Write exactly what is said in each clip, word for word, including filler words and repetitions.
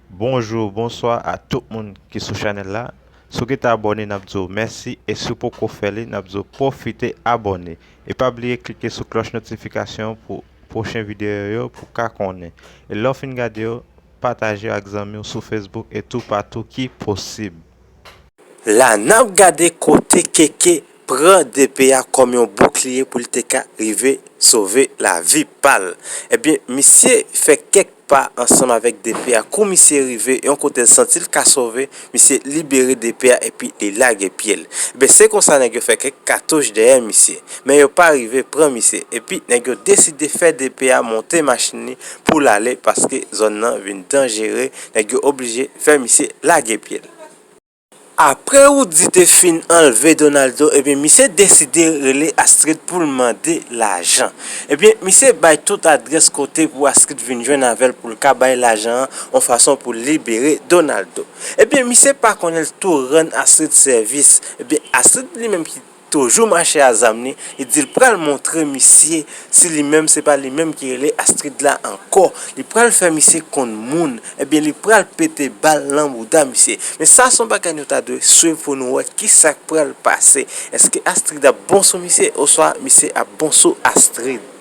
Bonjou, bonswa a tout moun ki sou chanèl la. Si w gentan abòne, n ap di w mèsi, e si w poko fè li, n ap di w pwofite abòne. E pa bliye klike sou klòch notifikasyon pou pwochen videyo yo pou w ka konnen. E lè w fin gade yo, pataje yo ak zanmi w sou Facebook e toupatou ki posib. La n ap gade kote Keke pran DP a kòm yon boukliye pou l te ka rive sove lavi pa l. Ebyen, misye fè kèk pa ansanm avèk DP a. Kou misye rive yon kote l santi l ka sove, misye libere DP a epi li lage pye l. Ebyen, se konsa nèg yo fè kèk katouch dèyè misye. Men yo pa rive pran misye. Epi, nèg yo deside fè DP a monte machin li pou l ale paske zòn nan vin danjere. Nèg yo oblije fè misye lage pye l. Apre Roody te fin anlve Donaldo, ebyen, misye deside rele Astrid pou l mande lajan. Ebyen, misye bay tout adrès kote pou Astrid vin jwenn avè l pou l ka bay lajan an, yon fason pou l libere Donaldo. Ebyen, misye pa konnen l tou rann Astrid sèvis. Ebyen, Astrid li menm ki toujou mache a zam li, li di l pral montre misye si li menm se pa li menm ki rele Astrid la ankò. Li pral fè misye konn moun, ebyen li pral pete bal nan bouda misye. Men sa se yon bagay nou ta dwe swiv pou nou wè kisa k pral pase. Èske Astrid ap bon sou misye oswa misye ap bon sou Astrid?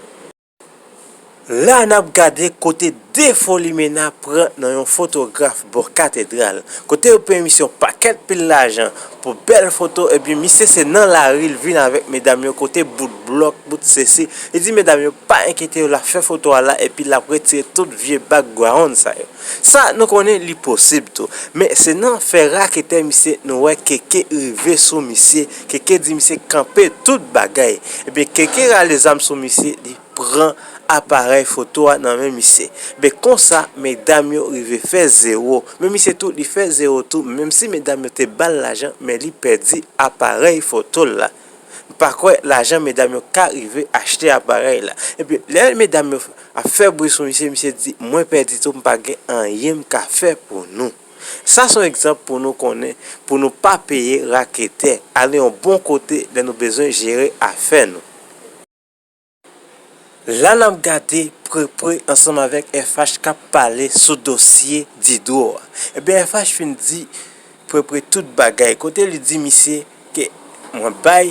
La n ap gade kote de fo limena pran nan yon fotograf bò katedral, kote yo peye misye yon pakèt pil lajan pou bèl foto, ebyen misye se nan lari l vin avèk medam yo kote bout blòk, bout sesi. Li di medam yo pa enkyete yo, l ap fè foto a la epi l ap retire tout vye background sa yo. Sa nou konnen li posib tou, men se nan fè raketè misye nou wè Keke rive sou misye, Keke di misye kanpe tout bagay. Ebyen Keke rale zam sou misye, li pran aparèy foto a nan men misye. Ben konsa, medam yo rive fè zewo. Men misye tou, li fè zewo tou, menm si medam yo te ba l lajan, men li pèdi aparèy foto l la. M pa kwè lajan medam yo ka rive achte aparèy la. Epi, lè medam yo ap fè bri sou misye, misye di, mwen pèdi tou, m pa gen anyen m ka fè pou nou. Sa se yon egzanp pou nou konnen, pou nou pa peye raketè. Ale yon bon kote lè nou bezwen jere afè nou. La n ap gade Prepre ansanm avèk F H k ap pale sou dosye Didro a. Ebyen F H fin di Prepre tout bagay, kote li di misye ke mwen bay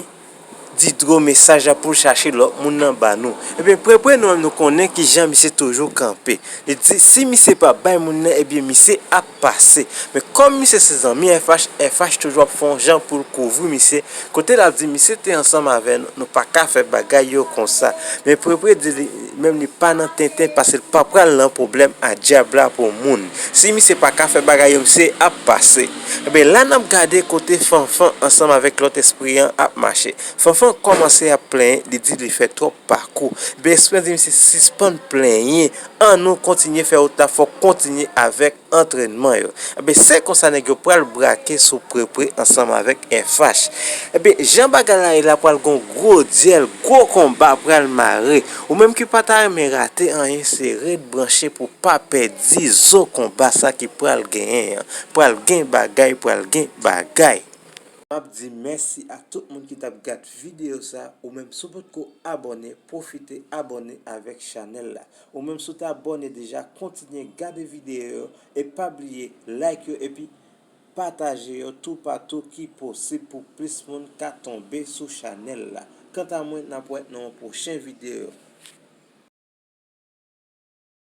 Didro mesaj la pou l chache lòt moun nan ba nou. Ebyen Prepre nou menm nou konnen kijan misye toujou kanpe. Li di si misye pa bay moun nan, ebyen misye ap pase. Men kòm misye se zanmi F H, F H toujou ap fè yon jan pou l kouvri misye. Kote l ap di misye te ansanm avè nou, nou pa ka fè bagay yo konsa. Men Prepre di li menm li pa nan tenten paske l pa pral nan pwoblèm a dyab la pou moun. Si misye pa ka fè bagay yo, misye ap pase. Ebyen la n ap gade kote Fanfan ansanm avèk lòt espri an ap mache. Fanfan kòmanse ap plenyen, li di li fè twòp pakou. Ebyen espri an di misye sispann plenyen, annou kontinye fè wout la, fòk kontinye avèk antrènman yo. Ebyen se konsa nèg yo pral brake sou Prepre ansanm avèk F H. Ebyen jan bagay la ye la pral gon gwo dyèl, gwo konba pral mare. Ou menm ki pa ta renmen rate anyen, se ret branche pou pa pèdi zo konba sa ki pral genyen an. Pral gen bagay, pral gen bagay. M ap di mèsi a tout moun ki t ap gad videyo sa. Ou menm si w potko abòne, pwofite abòne avèk chanèl la. Ou menm si w te abòne deja, kontinye gade videyo yo e pa bliye like yo epi pataje yo toupatou ki posib pou plis moun ka tonbe sou chanèl la. Kanta mwen, n ap wè nan yon pwochen videyo.